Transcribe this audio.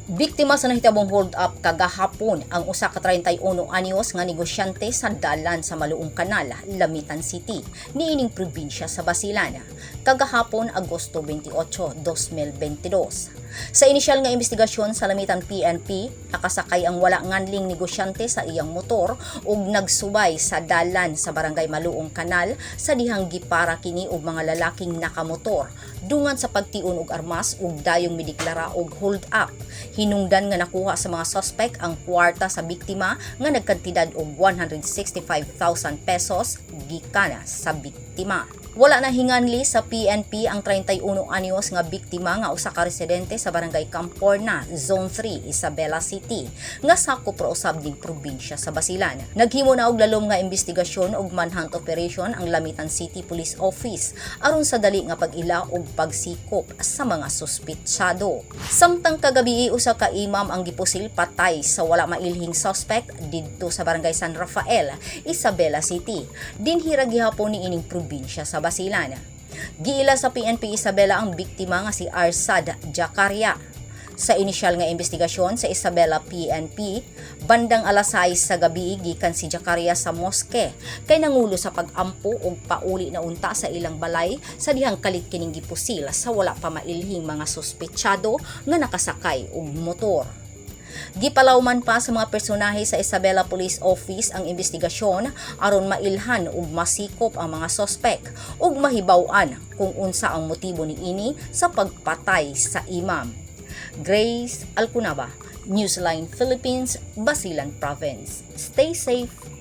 Biktima sa nahitabong hold up kagahapon ang usa ka 31 anyos nga negosyante sa dalan sa Maluong Kanal, Lamitan City, niining probinsya sa Basilan. Kagahapon, Agosto 28, 2022. Sa inisyal nga investigasyon sa Lamitan PNP, nakasakay ang wala nganling negosyante sa iyang motor ug nagsubay sa dalan sa Barangay Maluong Kanal sa dihang gipara kini og mga lalaking nakamotor dungan sa pagtion og armas ug dayong mideklara og hold up. Hinungdan nga nakuha sa mga suspect ang kwarta sa biktima nga nagkantidad og 165,000 pesos gikan sa biktima. Wala na hinganli sa PNP ang 31 anyos nga biktima nga usa ka residente sa Barangay Camporna, Zone 3, Isabela City, nga sakop ra usab ning probinsya sa Basilan. Naghimo na og lalom nga investigasyon ug manhunt operation ang Lamitan City Police Office aron sa dali nga pag-ila ug pagsikop sa mga suspitsado. Samtang kagabi, usa ka imam ang gipusil patay sa wala mailhing suspect didto sa Barangay San Rafael, Isabela City. Dinhi ra gihapon niining probinsya sa Basilan. Giila sa PNP Isabela ang biktima nga si Arsad Jakaria. Sa inisyal nga investigasyon sa Isabela PNP, bandang alas 6 sa gabi gikan si Jakaria sa moske kay nangulo sa pag-ampo og pauli na unta sa ilang balay sa dihang kalit kining gipusil sa wala pa mailhing mga suspetsado nga nakasakay og motor. Gipalawman pa sa mga personahe sa Isabela Police Office ang investigasyon aron mailhan ug masikop ang mga sospek ug mahibaw-an kung unsa ang motibo niini sa pagpatay sa imam. Grace Alcunaba, Newsline Philippines, Basilan Province. Stay safe.